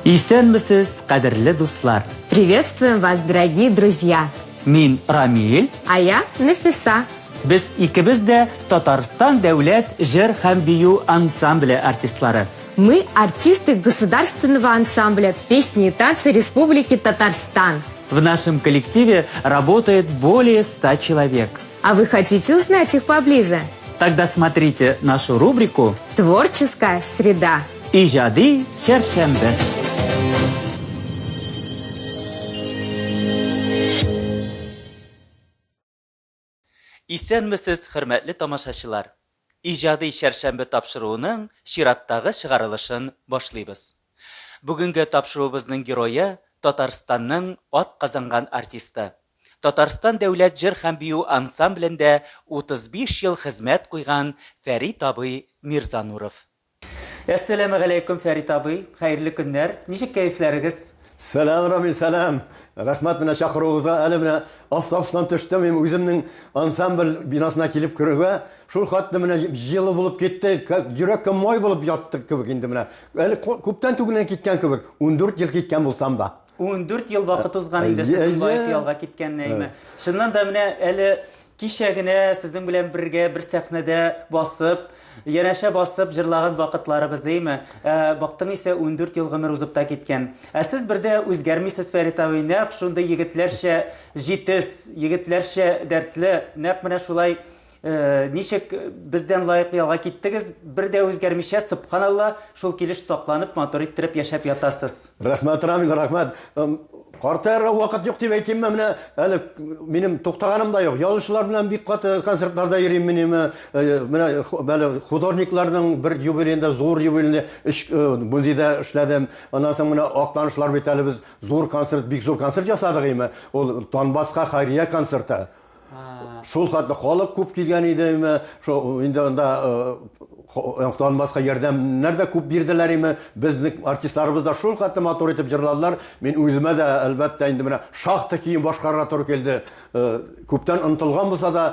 Исәнмесез, кадерле дуслар! Приветствуем вас, дорогие друзья! Мин Рамиль. А я Нафиса. Без икебез дә Татарстан дәүләт җыр һәм бию ансамбле артистлары. Мы артисты государственного ансамбля песни и танцы Республики Татарстан. В нашем коллективе работает более 100 человек. А вы хотите узнать их поближе? Тогда смотрите нашу рубрику «Творческая среда». Иҗади чәршәмбе. Исәнмесез, хөрмәтле тамашачылар! Иҗади чәршәмбе тапшыруының чираттагы чыгарылышын башлыйбыз. Бүгенге тапшыруыбызның герое, Татарстанның атказанган артисты, Татарстан дәүләт җыр һәм бию ансамблендә 35 ел хезмәт куйган Фәрит абый Мирзануров. Әссәламегаләйкүм, Фәрит абый, хәерле көннәр! Ничек кәефләрегез? Сәлам, Рамил, сәлам! Рәхмәт менә чакыруыгызга. Әле менә автобустан төштем, мин үземнең ансамбль бинасына килеп керүгә, шул хәтле менә җылы булып китте, йөрәккә май булып ятты кебек инде менә. Әле күптән түгел генә киткән кебек, 14 ел киткән булсам да. 14 ел вакыт узган инде сезнең лаек ялга киткәненә, әйме? Чыннан да менә әле кичә генә сезнең белән бергә бер сәхнәдә басып, янәшә басып җырлаган вакытларыбыз, әйме? Ә, бактың исә 14 ел гомер узып та киткән. Ә сез бер дә үзгәрмисез, Фәрит абый, нәкъ шундый егетләрчә җитез, егетләрчә дәртле, нәкъ менә шулай Э, ничек бездән лаеклы ялга киттегез, бер дә үзгәрмичә, субханалла, шул килеш сакланып, матур иттереп яшәп ятасыз. Рәхмәт, Рамил, рәхмәт. Картаерга вакыт юк дип әйтимме, менә әле минем туктаганым да юк. Язучылар белән бик каты концертларда йөрим мин. Э, менә әле художникларның бер юбилеенда, зур юбилеенда өч э, музейда эшләдем. Аннан соң менә Актанышлар бит әле без зур концерт, бик зур концерт ясадык име. Ул Донбасска хәйрия концерты. Шул хәтле халык күп килгән идеме, шул инде анда Донбасска ярдәмнәр дә күп бирделәр име. Безнең артистларыбыз да шул хәтле матур итеп җырладылар. Мин үземә дә, әлбәттә, инде менә шахта кием башкарырга туры килде. Күптән онытылган булса да,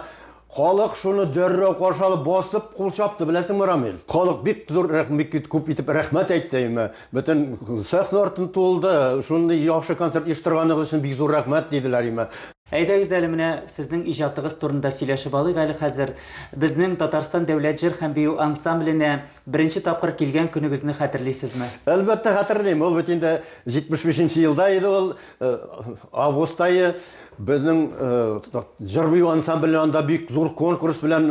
халык шуны дәррәү каршы алып басып кул чапты, беләсеңме, Рамил? Халык бик зур, бик күп итеп рәхмәт әйтте име. Бөтен сәхнә артын тулды. Шундый яхшы концерт оештырганыгыз өчен бик зур рәхмәт, диделәр име. Әйдәгез әле менә сезнең иҗатыгыз турында сөйләшеп алыйк әле хәзер. Безнең Татарстан дәүләт җыр һәм бию ансамбленә беренче тапкыр килгән көнегезне хәтерлисезме? Әлбәттә хәтерлим. Ул бит инде 75 нче елда иде ул, август ае. Безнең җыр бию ансамбленә анда бик зур конкурс белән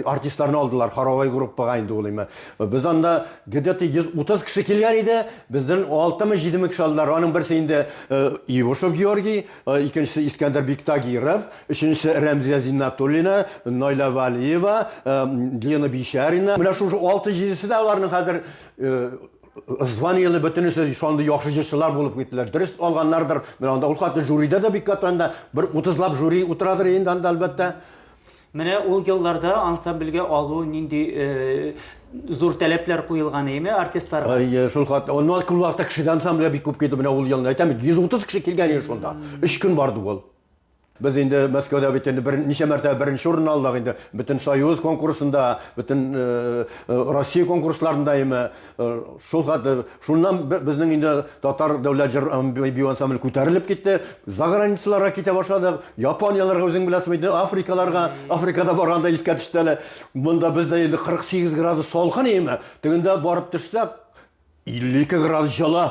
артистларны алдылар, хоровой группага инде ул име. Без анда где-то 130 кеше килгән иде, бездән 6-мы 7-ме кеше алдылар. Аның берсе инде Ивушев Георгий, Икенчесе Искәндәр Биктагиров, өченчесе Рәмзия Зиннатуллина, Наилә Вәлиева, Лена Бичәрина. Менә шушы алты-җидесе дә аларның хәзер званиеле бөтенесе шундый яхшы җырчылар булып киттеләр. Дөрес алганнардыр. Менә анда ул хәтле жюрида да бик каты анда бер утызлап жюри утырадыр инде анда, әлбәттә. Менә ул елларда ансамбльгә алу нинди зур таләпләр куелган иеме артистларга? Әйе, шул хәтле. Аннан күп вакытта кеше дә ансамбльгә бик күп килде. Менә ул елны әйтәм, 130 кеше килгән иде шунда. Өч көн барды ул. Без инде Мәскәүдә бит инде бер ничә мәртәбә беренче урын алдык инде. Бөтен Союз конкурсында, бөтен Россия конкурсларында име. Шул хәтле, шуннан безнең инде татар дәүләт җыр бию ансамбле күтәрелеп китте. Заграницаларга китә башладык. Японияләргә үзең беләсең бит, Африкаларга, Африкада барганда искә төште әле. Монда бездә инде 48 градус салкын име. Тегендә барып төшсәк, 52 градус җылы.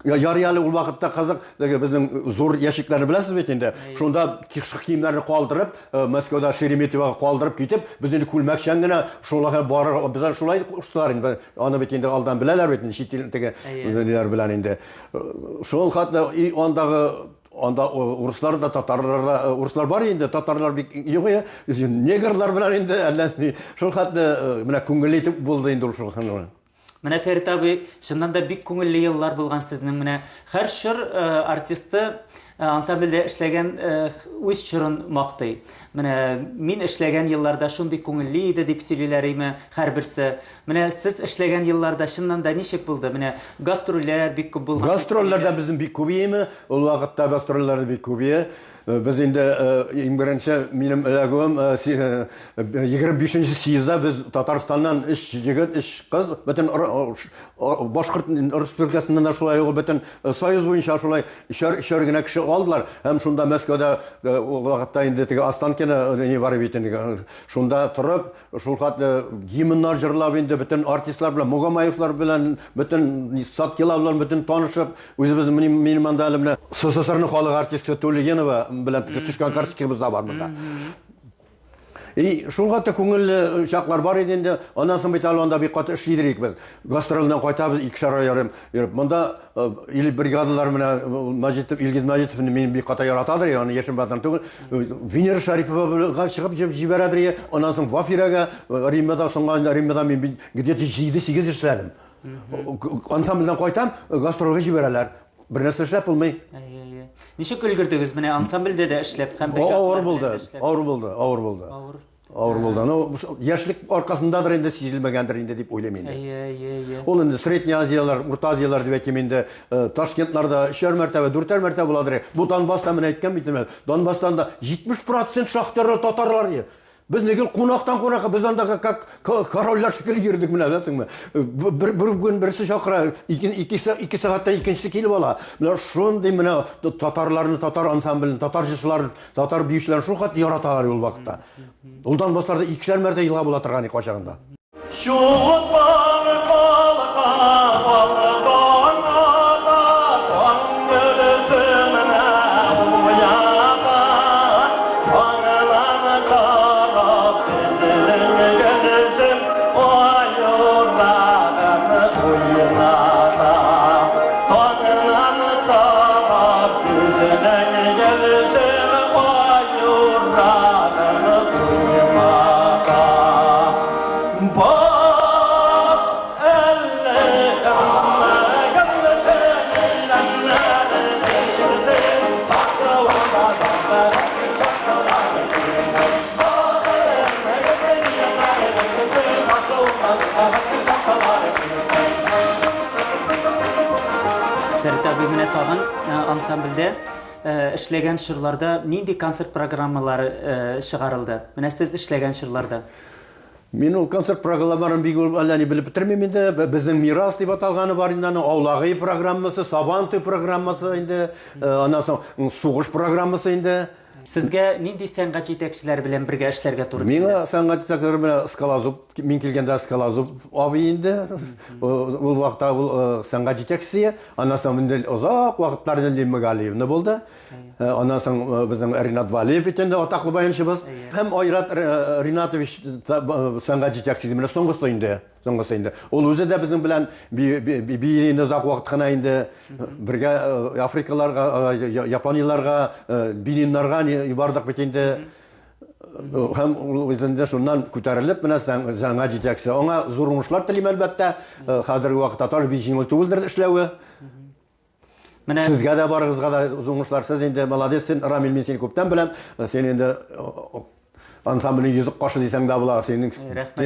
Ярый әле ул вакытта кызык, теге безнең зур ящикларны беләсез бит инде. Шунда кышкы киемнәрне калдырып, Мәскәүдә Шереметьевога калдырып китеп, без инде күлмәкчән генә шулай барыр, без аны шулай куштылар инде. Аны бит инде алдан беләләр бит инде чит ил теге ниләр белән инде. Шул хәтле и андагы анда урыслар да, татарлар да, урыслар бар инде, татарлар бик юк я. Негрлар белән инде әллә ни. Шул хәтле менә күңелле итеп булды инде ул шул. Менә Фәрит абый, чыннан да бик күңелле еллар булган сезнең. Менә һәр чор артисты ансамбльдә эшләгән үз чорын мактый. Менә мин эшләгән елларда шундый күңелле иде дип сөйлиләр име һәрберсе. Менә сез эшләгән елларда чыннан да ничек булды? Менә гастрольләр бик күп булган. Гастрольләр дә безнең бик күп иеме. Ул вакытта гастрольләр бик күп ие. Без инде иң беренче минем эләгүем 25 нче съездда без Татарстаннан өч егет, өч кыз, бөтен Башкорт республикасыннан да шулай ук бөтен Союз буенча шулай өчәр өчәр генә кеше алдылар. Һәм шунда Мәскәүдә ул вакытта инде теге Останкино ни бар бит инде. Шунда торып, шул хәтле гимннар җырлап инде бөтен артистлар белән, Мугамаевлар белән, бөтен Саткилар белән бөтен танышып, үзебез минем анда әле менә СССРның халык артисткасы Тулегенова белән төшкән карточкабыз да бар монда. И шул хәтле күңелле чаклар бар иде инде. Аннан соң бит әле анда бик каты эшли идек без. Гастрольдән кайтабыз, икешәр ай ярым йөреп. Монда или бригадалар менә Мәҗитов, Илгиз Мәҗитов мине бик каты яратадыр, аны яшем батыр түгел. Венера Шәрипова чыгып җибәрәдер. Аннан соң Вафирәгә, Риммада соңга Риммада мин где-то 7-8 эшләдем. Ансамбльдән кайтам, гастрольгә җибәрәләр. Бер нәрсә эшләп булмый. Әйе, әйе. Ничек өлгердегез менә ансамбльдә дә эшләп һәм Авыр булды, авыр булды, авыр булды. Авыр. Авыр булды. Ну, яшьлек аркасындадыр инде сизелмәгәндер инде дип уйлыйм инде. Әйе, әйе, әйе. Ул инде Средняя Азиялар, Урта Азиялар дип әйтим инде, э, Ташкентларда өчәр мәртәбә, дүртәр мәртәбә буладыр. Бу Донбасста менә әйткән бит инде. Донбасстан да 70% шахтерлар татарлар. Без гел кунактан кунакка, без анда как корольләр шикелле йөрдек менә, беләсеңме? Бер бер көн берсе чакыра, ике ике ике сәгатьтә икенчесе килеп ала. Менә шундый менә татарларны, татар ансамблен, татар җырчыларын, татар биючеләрен шул хәтле яраталар ул вакытта. Ул Донбассларда икешәр мәртәбә елга була торган кайчагында. Чулпан калка балконда таң гөлсемне уята, Таңнан карап безнең гөлсем аюрагын уйната. Таңнан карап безнең гөлсем аюрагын уйната. Фәрит абый менә тагын ансамбльдә эшләгән чорларда нинди концерт программалары чыгарылды? Менә сез эшләгән чорларда. Мин ул концерт программаларын бик үк әллә ни белеп бетермим инде. Безнең мирас дип аталганы бар инде аның, Аулагый программасы, Сабантуй программасы инде, аннан соң сугыш программасы инде. Сезгә нинди сәнгать җитәкчеләре белән бергә эшләргә туры килде? Миңа сәнгать җитәкчеләре белән Скалозуб, мин килгәндә Скалозуб абый инде. Ул вакытта ул сәнгать җитәкчесе. Аннан соң инде озак вакытлар инде Лимма Галиевна булды. Аннан соң безнең Ринат Валиев бит инде атаклы баянчыбыз. Һәм Айрат Ринатович сәнгать җитәкчесе менә соңгысы инде, соңгысы инде. Ул үзе дә безнең белән бии инде озак вакыт кына инде бергә Африкаларга, Японияларга, Бениннарга бардык бит инде. Һәм ул үзендә шуннан күтәрелеп менә сәнгать җитәкчесе. Аңа зур уңышлар телим әлбәттә. Хәзерге вакытта таш бик җиңел түгелдер эшләве. Менә сезгә дә барыгызга да уңышлар. Сез инде молодец, син Рамил, мин сине күптән беләм. Син инде ансамбльнең йөзек кашы дисәң дә була. Синең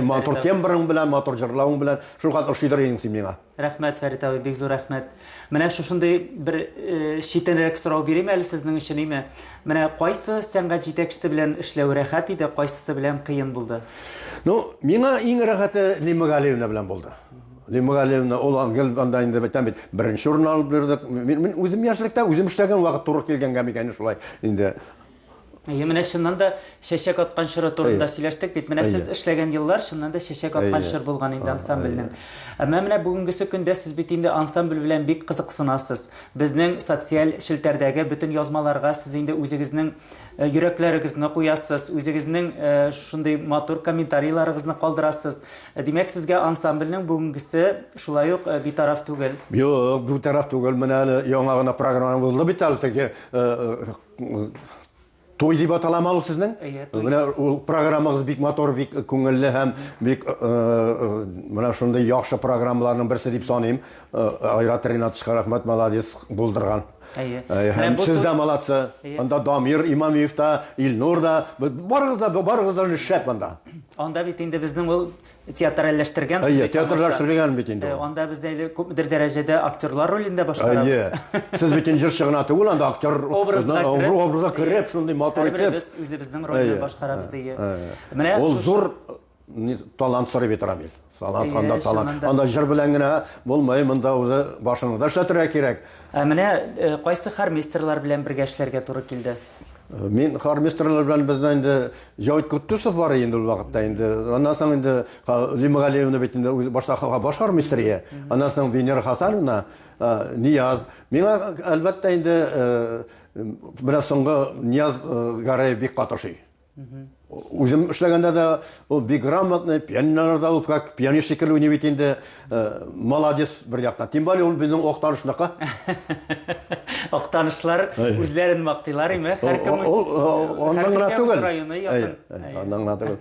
матур тембрың белән, матур җырлавың белән шул хәтле ошыйдыр идең син миңа. Рәхмәт, Фәрит абый, бик зур рәхмәт. Менә шушындый бер читенрәк сорау бирим әле сезнең өчен, име? Менә кайсы сәнгать җитәкчесе белән эшләү рәхәт иде, кайсысы белән кыен булды? Ну, миңа иң рәхәте Лима Галиевна белән булды. Лима Галиевна, ул гел анда инде әйтәм бит, беренче урын алып йөрдек. Мин, мин үзем яшьлектә, үзем эшләгән вакыт туры килгәнгә микән шулай инде. Әйе, менә чыннан да чәчәк аткан чоры турында сөйләштек бит. Менә сез эшләгән еллар чыннан да чәчәк аткан чор булган инде ансамбльнең. Әмма менә бүгенгесе көндә сез бит инде ансамбль белән бик кызыксынасыз. Безнең социаль челтәрдәге бөтен язмаларга сез инде үзегезнең йөрәкләрегезне куясыз, үзегезнең шундый матур комментарийларыгызны калдырасыз. Димәк, сезгә ансамбльнең бүгенгесе шулай ук битараф түгел. Юк, битараф түгел. Менә әле яңа гына программа булды бит әле теге туй дип аталамы ул сезнең? Әйе, туй. Менә ул программагыз бик матур, бик күңелле һәм бик менә шундый яхшы программаларның берсе дип саныйм. Айрат Ринатовичка рәхмәт, молодец, булдырган. Әйе. Һәм сез дә молодцы. Анда Дамир Имамиев та, Илнур да, барыгыз да, барыгыз да шәп анда. Анда бит инде безнең ул театральләштергән. Әйе, театральләштергән бит инде. Анда без әле күпмедер дәрәҗәдә актерлар ролендә башкарабыз. Әйе. Сез бит инде җырчы гына түгел, анда актер образга кереп, образга кереп, шундый матур итеп. Без үзебезнең рольне башкарабыз, әйе. Менә ул зур талант сорый бит Рамил. Талант, анда талант. Анда җыр белән генә булмый, монда үзе башыңны да эшләтергә кирәк. Ә менә э, кайсы хормейстерлар белән бергә эшләргә туры килде? Э, мин хормейстерлар белән бездә инде Җавит Кутусов бар инде ул вакытта инде. Аннан соң инде Лима Галиевна бит инде үзе башта баш хормейстер ие. Аннан соң Венера Хасановна, э, Нияз. Миңа әлбәттә инде менә соңгы Нияз Гараев бик каты ошый. Үзем эшләгәндә дә ул бик грамотный, пианиноларда ул как пианист шикелле уйный бит инде. Э, молодец бер яктан. Тем более ул безнең Актанышныкы. Актанышлар үзләрен мактыйлар име? Һәркем үз Аннан гына түгел. Районы якын. Аннан гына түгел.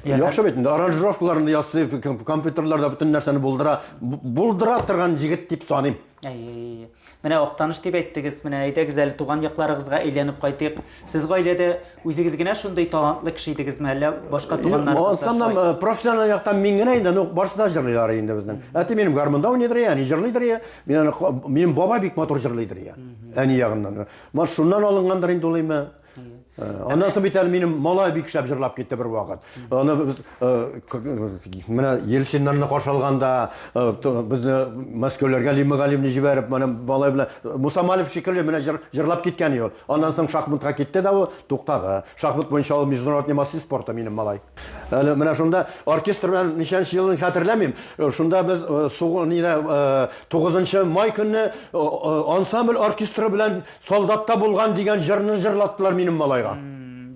Яхшы бит инде аранжировкаларны ясый, компьютерларда бөтен нәрсәне булдыра, булдыра торган егет дип саныйм. Әйе. Менә Актаныш дип әйттегез, менә әйдәгез әле туган якларыгызга әйләнеп кайтыйк. Сез гаиләдә үзегез генә шундый талантлы кеше идегезме, әллә башка туганнарыгыз да шулай? Э, профессиональ яктан мин генә инде, ну, барысы да җырлыйлар инде безнең. Әти минем гармунда уйныйдыр, әни җырлыйдыр, мин аны минем бабай бик матур җырлыйдыр, әни ягыннан. Ман шуннан алынгандыр инде ул име. Э, аннан соң бит әле минем малай бик шәп җырлап китте бер вакыт. Аны без э, менә Ельциннарны каршы алганда э, безне Мәскәүләргә Лима Галиевне җибәреп, менә малай белән Муса Малев шикелле менә җырлап киткән ул. Аннан соң шахматка китте дә ул туктады. Шахмат буенча ул международный мастер спорта минем малай. Әле менә шунда оркестр белән ничәнче елын хәтерләмим. Шунда без нидә 9 май көнне ансамбль оркестры белән Солдатта булган дигән җырны җырлаттылар минем малайга.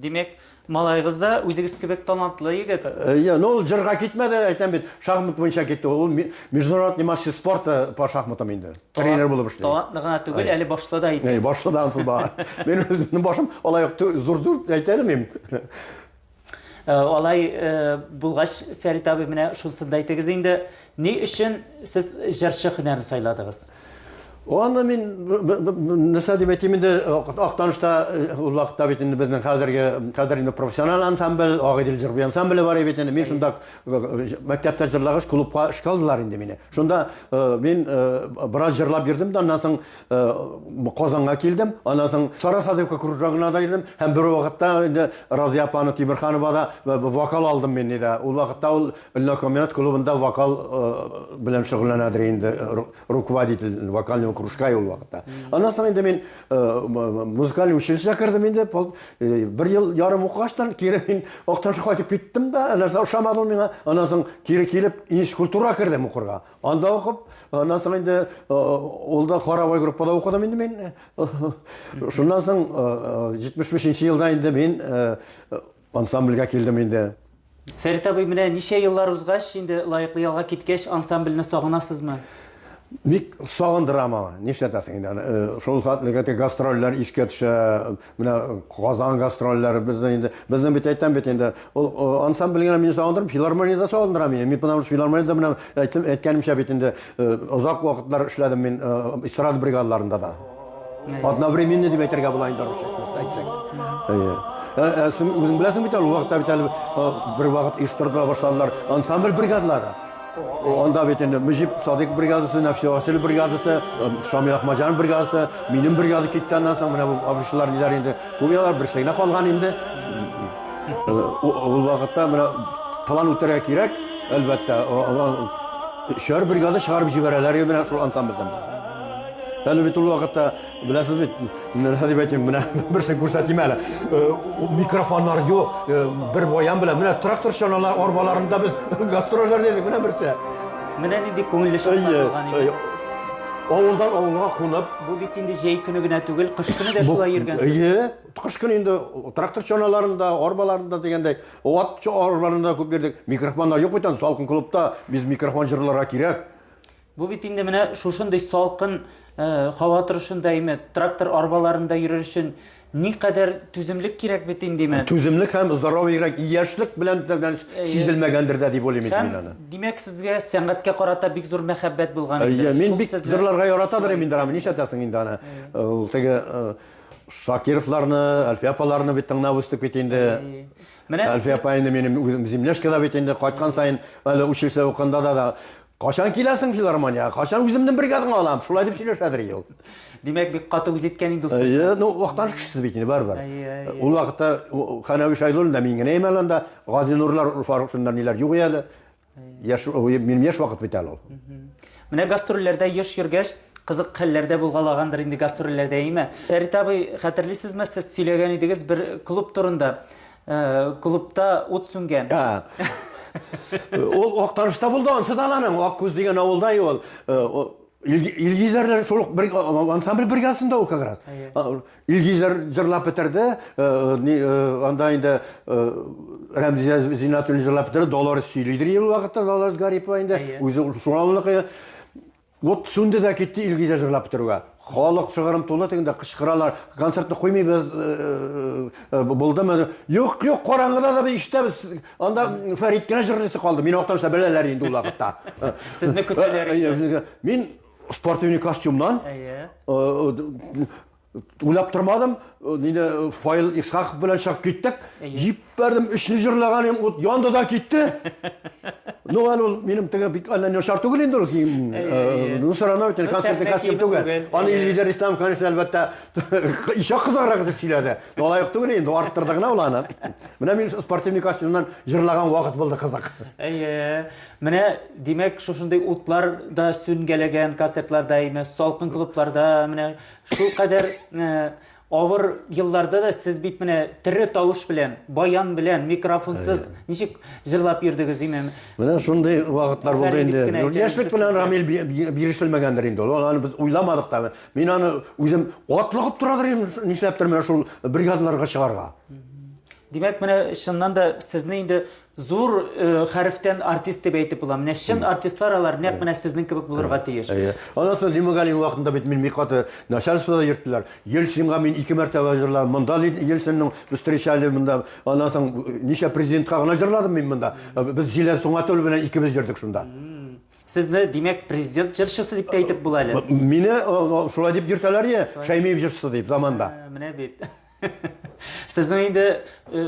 Димәк, малаегыз да үзегез кебек талантлы егет. Әйе, но ул җырга китмәде, әйтәм бит, шахмат буенча китте. Ул международный мастер спорта по шахматам инде. Тренер булып эшли. Талантлы гына түгел, әле башлы да икән. Әй, башлы да ансыз ба. Мин үземнең башым алай ук зур түгел, әйтә алмыйм. Э, алай э, булгач, Фәрит абый, менә шунысын да әйтегез инде, ни өчен сез җырчы һөнәрен сайладыгыз? Аны мин нәрсә дип әйтим инде, Актанышта э, ул вакытта бит инде безнең хәзерге хәзер инде профессиональ ансамбль, Агыйдел җыр бию ансамбле бар бит инде. Мин шунда мәктәптә җырлагач, клубка эшкә алдылар инде мине. Шунда мин бераз җырлап йөрдем дә, аннан соң Э, Казанга килдем. Аннан соң Сара Садыйковка кружогына да йөрдем. Һәм бер вакытта инде Разия апаны Тимерханова да э, вокал алдым мин инде. Ул вакытта ул Льнокомбинат клубында вокал э, белән шөгыльләнәдер инде, руководитель вокального кружка ул вакытта. Аннан соң инде мин музыкальный училищега кердем инде. Бер ел ярым укыгачтан кире мин Актанышка кайтып киттем дә, нәрсә ошамады ул миңа. Аннан соң кире килеп институт кердем укырга. Анда укып, аннан соң инде ул да хоровой группада укыдым инде мин. Шуннан соң 75 елда инде мин ансамбльгә килдем инде. Фәрит абый, менә ничә еллар узгач, инде лаеклы ялга киткәч, ансамбльне сагынасызмы? Бик сагындыра аңа. Нишләтәсең инде аны? Шул хәтле гастрольләр искә төшә. Менә Казан гастрольләре безнең инде, безнең бит әйтәм бит инде, ул ансамбль генә мине сагындырмый, филармония да сагындыра мине. Мин потому что филармониядә менә әйтем, әйткәнемчә бит инде озак вакытлар эшләдем мин эстрада бригадаларында да. Одновременно дип әйтергә була инде русча әйтсәк. Әйе. Ә, син үзең беләсең бит әле, ул вакытта бит әле бер вакыт оештырдыра башладылар ансамбль бригадалары. Анда бит инде Мөҗип Садыйк бригадасы, Нәфси Васил бригадасы, Шамил Ахмаҗан бригадасы, минем бригада китте аннан соң менә бу абыйчылар ниләр инде күп еллар берсе генә калган инде. Ул вакытта менә план үтәргә кирәк, әлбәттә. Өчәр бригада чыгарып җибәрәләр менә шул ансамбльдән без. Әле бит ул вакытта Беләсез бит, нәрсә дип әйтим, менә берсен күрсәтим әле. Э, микрофоннар юк, э, бер баян белән менә трактор чаналар арбаларында без гастрольләрдә идек, менә берсе. Менә нинди күңелле чаклар булган инде. Авылдан авылга кунып. Бу бит инде җәй көне генә түгел, кыш көне дә шулай йөргәнсез. Әйе, кыш көне инде трактор чаналарында, арбаларында дигәндәй, ат арбаларында күп йөрдек. Микрофоннар юк бит анда, салкын клубта без микрофон җырларга кирәк. Бу бит инде менә шушындый салкын э, һава торышында име, трактор арбаларында йөрер өчен никадәр түземлек кирәк бит инде име. Түземлек һәм здоровье кирәк, яшьлек белән сизелмәгәндер дә дип уйлыйм инде мин аны. Димәк, сезгә сәнгатькә карата бик зур мәхәббәт булган инде. Әйе, мин бик җырларга яратадыр инде, нишләтәсең инде аны. Ул теге э, Шакировларны, Әлфия апаларны бит тыңлап үстек бит инде. Менә Әлфия апа инде минем үзем земляшкада бит инде кайткан саен әле училище укыганда да да качан киләсең филармониягә, качан үземнең бригадаңа алам, шулай дип сөйләшәдер ул. Димәк, бик каты үз иткән инде ул сезне. Әйе, ну, Актаныш кешесе бит инде барыбер. Әйе, әйе. Ул вакытта Хәнәви Шәйдуллин да мин генә әле анда, Газинурлар, Фарукшиннар ниләр юк әле. Яшь, минем яшь вакыт бит әле ул. Менә гастрольләрдә еш йөргәч, кызык хәлләр дә булгалагандыр инде гастрольләрдә, әйеме? Фәрит абый, хәтерлисезме, сез сөйләгән идегез бер клуб турында. Э, клубта ут сүнгән. Ул Актанышта булды, ансы да аның Ак күз дигән авылда ул. Э, Илгизәрләр шул ук бер ансамбль бригадасында ул как раз. Илгизәр җырлап бетерде, анда инде Рәмзия Зиннәтуллина җырлап бетерде, Долорес сөйлидер ул вакытта, Долорес Гарипова инде үзе шул авылныкы. Вот сүнде дә китте Илгизәр җырлап бетерүгә. Халык шыгрым тулы тегендә кычкыралар, концертны куймыйбыз, булдымы? Юк, юк, караңгыда да без ишетәбез. Анда Фәрит кенә җырлыйсы калды. Мине Актанышта беләләр инде ул вакытта. Сезне көтәләр инде. Мин спортивный костюмнан уйлап тормадым. Мине Фаил Исхаков белән чыгып киттек. Җибәрдем, өчне җырлаган идем, ут янды да китте. Ну, әле ул минем теге бик әллә начар түгел инде ул кием. Ну, все равно бит концертный костюм түгел. Аны Илгизәр Исламов, конечно, әлбәттә, еще кызыграк итеп сөйләде. Но алай ук түгел инде, арттырды гына ул аны. Менә мин спортивный костюмнан җырлаган вакыт булды кызык. Әйе. Менә, димәк, шушындый утлар да сүнгәләгән концертларда, әйме, салкын клубларда, менә шул кадәр авыр елларда да сез бит менә тере тавыш белән, баян белән, микрофонсыз ничек җырлап йөрдегез, әйме? Менә шундый вакытлар булды инде. Яшьлек белән Рамил бирешелмәгәндер инде ул. Аны без уйламадык та. Мин аны үзем атлыгып торадыр идем, нишләптер менә шул бригадаларга чыгарга. Димәк, менә чыннан да сезне инде зур э, хәрефтән артист дип әйтеп була. Менә чын артистлар алар нәкъ менә сезнең кебек булырга тиеш. Әйе. Аннан соң Лима Галиев вакытында бит мин бик каты начальствода йөрттеләр. Ельцинга мин ике мәртәбә җырладым. Монда Ельцинның встречали монда. Аннан соң э, ничә президентка гына җырладым мин монда. Э, без Зилә Суңатуллина белән икебез йөрдек шунда. Сезне, димәк, президент җырчысы дип тә әйтеп була әле. Мине шулай дип йөртәләр я, Шәймиев җырчысы дип заманда. Менә бит. Сезнең инде э,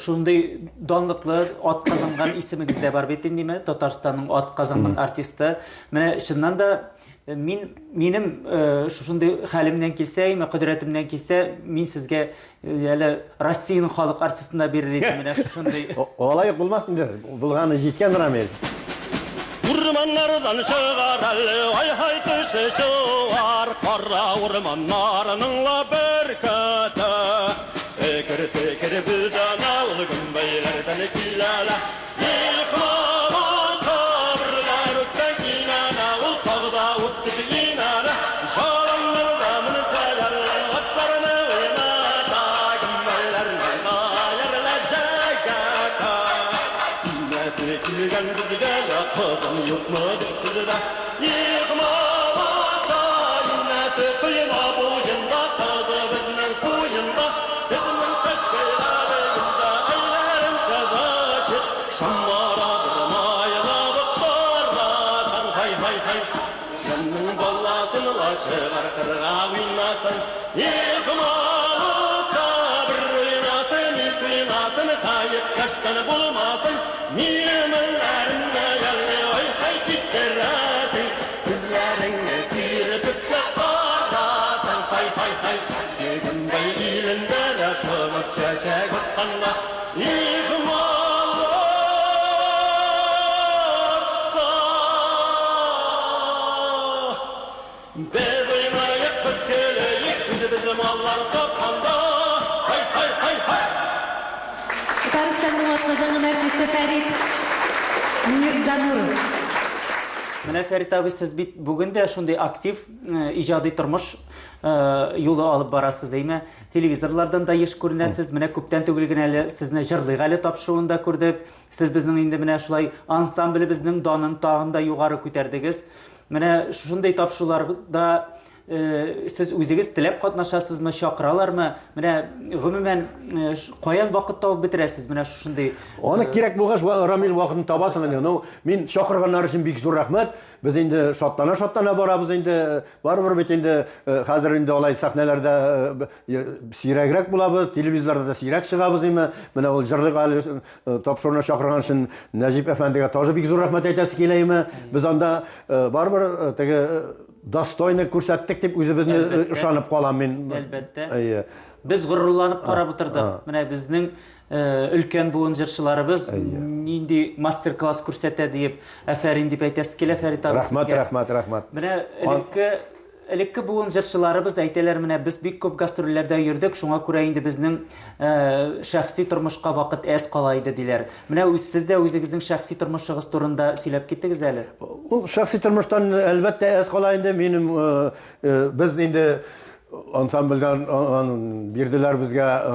шундый данлыклы ат казанган исемегез дә бар бит инде, Татарстанның ат казанган артисты. Менә чыннан да э, мин минем э, шушындый хәлемнән килсә, име кодрәтемнән килсә, мин сезгә әле Россиянең халык артистын да бирер идем менә шушындый. Алай булмас инде. Булганы җиткән, Рамил. Урманнардан чыгар әле, ай-һай төше чыгар, кара урманнарның ла бөркете. Текер-текер бүдәнә ул гөмбәйләрдән киләлә. Ихмалын сабырлар үткән кинәнә, ул тагы ут дип инәлә. Жаланнарда менсәләр, атларны уйната, гөмбәйләрне каерла җәгәтә. Инәсе килгән безгә дә, кызым юкмы дип сездә. Ихмаласа, инәсе койма буенда, кызы безнең куенда. Безнең чәчкәйләрегездә әйләрен казачек, шомарадыр майлап барасың, һай-һай-һай. Кемнең баласын ла чыгар кырга уйнасын, Ихмаласа, бер уйнасын, ике уйнасын, таеп кашкан булмасын, минем элләремне әле ай-һай киттерәсең, күзләреңне сирпеп тә карасаң, һай-һай-һай. Гөмбәй илендә дә шомырт чәчәк атканда, Ихмаласа. Без уйныйк, без көләек, үзебез маллар тапканда. Һай, һай, һай, һай! Татарстанның атказанган артисты Фәрит Мирзануров. Менә Фәрит абый, сез бит бүген дә шундый актив э, иҗади тормыш э, юлы алып барасыз, әйме? Телевизорлардан да еш күренәсез. Менә күптән түгел генә әле сезне Җырлыйк әле тапшыруында күрдек. Сез безнең инде менә шулай ансамблебезнең данын тагын да югары күтәрдегез. Менә шушындый тапшыруларда Сез үзегез теләп катнашасызмы, чакыралармы? Менә гомумән каян вакыт табып бетерәсез менә шушындый? Аны кирәк булгач, Рамил вакытын табасың инде. Ну, мин чакырганнар өчен бик зур рәхмәт. Без инде шатлана-шатлана барабыз инде. Барыбер бит инде хәзер инде алай сәхнәләрдә сирәгрәк булабыз, телевизорларда да сирәк чыгабыз инде. Менә ул җырлык әле тапшыруына чакырган өчен Нәҗип әфәндегә тоже бик зур рәхмәт әйтәсе килә инде. Без анда барыбер теге достойно күрсәттек дип үзебезне э, ышанып калам мин. Әлбәттә. Әйе. Без горурланып карап утырдык. Менә безнең э, өлкән буын җырчыларыбыз нинди мастер-класс күрсәтә диеп, афәрин дип әйтәсе килә Фәрит абый. Рәхмәт, рәхмәт, рәхмәт. Менә элекке элекке буын җырчыларыбыз әйтәләр, менә без бик күп гастрольләрдә йөрдек, шуңа күрә инде безнең э, шәхси тормышка вакыт әз кала иде диләр. Менә үз сез дә үзегезнең шәхси тормышыгыз турында сөйләп киттегез әле. Ул шәхси тормыштан әлбәттә әз кала инде. Минем э, э, без инде ансамбльдән бирделәр безгә э,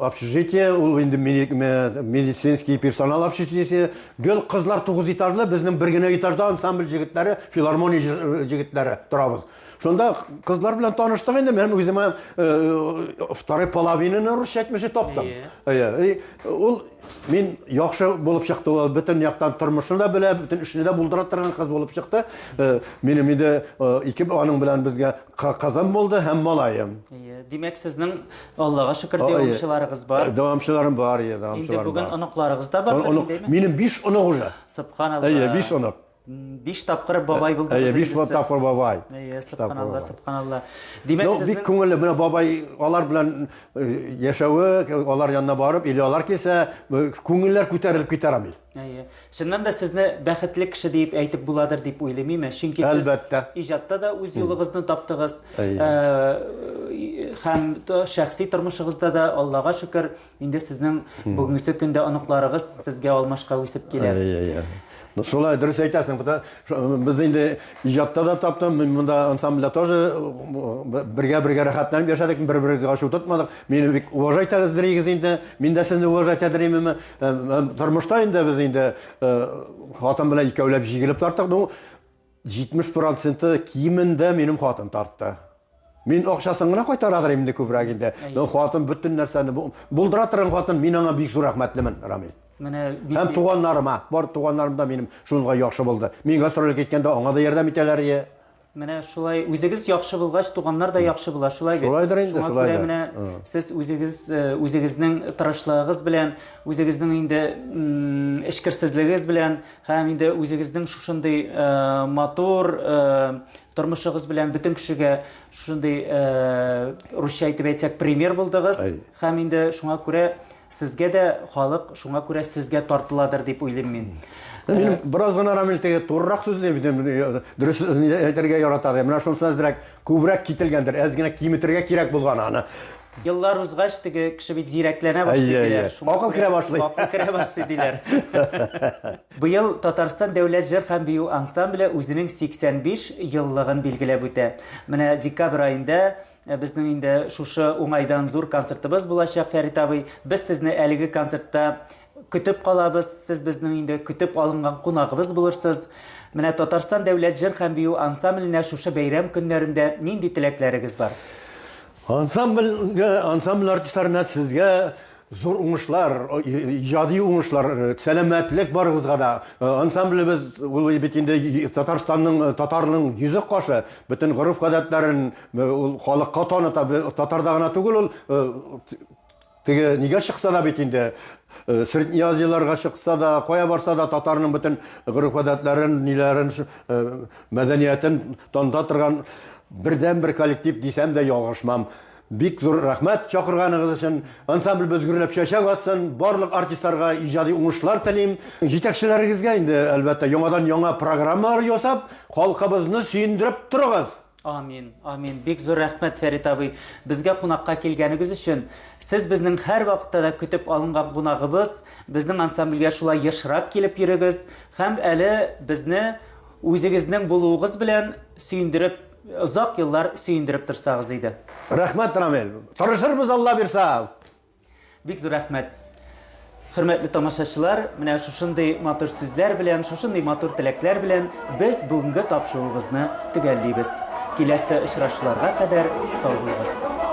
общежитие, ул инде медицинский персонал общежитиесе. Гел кызлар тугыз этажлы, безнең бер генә этажда ансамбль җегетләре, филармония җегетләре торабыз. Шунда кызлар белән таныштык инде, мин үземә второй половинаны русча әйтмешли таптым. Әйе. Ул мин яхшы булып чыкты, ул бөтен яктан тормышны да белә, бөтен эшне дә булдыра торган кыз булып чыкты. Минем инде ике аның белән безгә кызым булды һәм малаем. Әйе. Димәк, сезнең Аллага шөкер дәвамчыларыгыз бар. Дәвамчыларым бар, әйе, дәвамчыларым бар. Инде бүген оныкларыгыз да бар, Минем 5 онык уже. Субханалла. Әйе, 5 онык. Биш тапкыр бабай булдыгыз. Әйе, биш тапкыр бабай. Әйе, субханалла, субханалла. Димәк, сезнең бик күңелле, менә бабай алар белән э, яшәве, алар янына барып, или алар килсә, э, күңелләр күтәрелеп китә, Рамил. Әйе. Чыннан да сезне бәхетле кеше диеп әйтеп буладыр дип уйлыйм, име? Чөнки сез Әлбәттә. иҗатта да үз юлыгызны таптыгыз. Э, һәм шәхси тормышыгызда да, Аллага шөкер, Инде сезнең бүгенгесе көндә оныкларыгыз сезгә алмашка үсеп килә. Әйе, әйе. Ну, шулай дөрес әйтәсең. Без инде иҗатта да таптым, мин монда ансамбльдә тоже бергә-бергә рәхәтләнеп яшәдек, бер-беребезгә ачу тотмадык. Мине бик уважать итәгездер инде. Мин дә сезне уважать итәдер имеме. Тормышта инде без инде хатын белән икәүләп җигелеп тарттык. Ну, 70 проценты кимендә минем хатын тартты. Мин акчасын гына кайтарадыр инде күбрәк инде. Но хатын бөтен нәрсәне булдыра торган хатын, мин аңа бик зур рәхмәтлемен, Рамил. Менә Һәм туганнарыма, бар туганнарым да минем шунга яхшы булды. Мин гастрольгә киткәндә аңа да ярдәм итәләр ие. Менә шулай үзегез яхшы булгач, туганнар да яхшы була, шулай бит? Шулайдыр инде, Шуңа күрә менә сез үзегез э, үзегезнең тырышлыгыгыз белән, үзегезнең инде эчкерсезлегегез белән Һәм инде үзегезнең шушындый э, матур э, тормышыгыз белән бөтен кешегә шушындый э, русча әйтеп әйтсәк пример булдыгыз. Әй. Һәм инде шуңа күрә сезгә дә халык шуңа күрә сезгә тартыладыр дип уйлыйм мин. Минем бераз гына Рамил теге турырак сүзли бит, дөрес әйтергә ярата. Менә шунысы әзрәк күбрәк кителгәндер, әз генә киметергә кирәк булган аны. Еллар узгач, теге кеше бит зирәкләнә башлый Әйе, диләр. әйе. Акыл керә башлый. Акыл керә башлый диләр. Быел Татарстан дәүләт җыр һәм бию ансамбле үзенең 85 еллыгын билгеләп үтә. Менә декабрь аенда э, безнең инде шушы уңайдан зур концертыбыз булачак, Фәрит абый. Без сезне әлеге концертта көтеп калабыз. Сез безнең инде көтеп алынган кунагыбыз булырсыз. Менә Татарстан дәүләт җыр һәм бию ансамбленә шушы бәйрәм көннәрендә нинди теләкләрегез бар? Ансамбль, ансамбль артистларына сезгә зур уңышлар, иҗади уңышлар, сәламәтлек барыгызга да. Ансамблебез ул бит инде Татарстанның, татарның йөзе кашы, бөтен гореф-гадәтләрен ул халыкка таныта, татарда гына түгел ул, Теге нигә чыкса да бит инде, э, Средний Азияләргә чыкса да, кая барса да татарның бөтен гореф-гадәтләрен, ниләрен, э, мәдәниятен таныта торган бердән-бер коллектив дисәм дә ялгышмам. Бик зур рәхмәт чакырганыгыз өчен. Ансамблебез гөрләп чәчәк атсын. Барлык артистларга иҗади уңышлар телим. Җитәкчеләрегезгә инде, әлбәттә, яңадан-яңа программалар ясап, халкыбызны сөендереп торыгыз. Амин, амин. Бик зур рәхмәт, Фәрит абый, безгә кунакка килгәнегез өчен. Сез безнең һәрвакытта да көтеп алынган кунагыбыз. Безнең ансамбльгә шулай ешрак килеп йөрегез һәм әле безне үзегезнең булуыгыз белән сөендереп, озак еллар сөендереп торсагыз иде. Рәхмәт, Рамил. Тырышырбыз, Алла бирса. Бик зур рәхмәт. Хөрмәтле тамашачылар, менә шушындый матур сүзләр белән, шушындый матур теләкләр белән без бүгенге тапшыруыбызны төгәллибез. Киләсе очрашуларга кадәр сау булыгыз.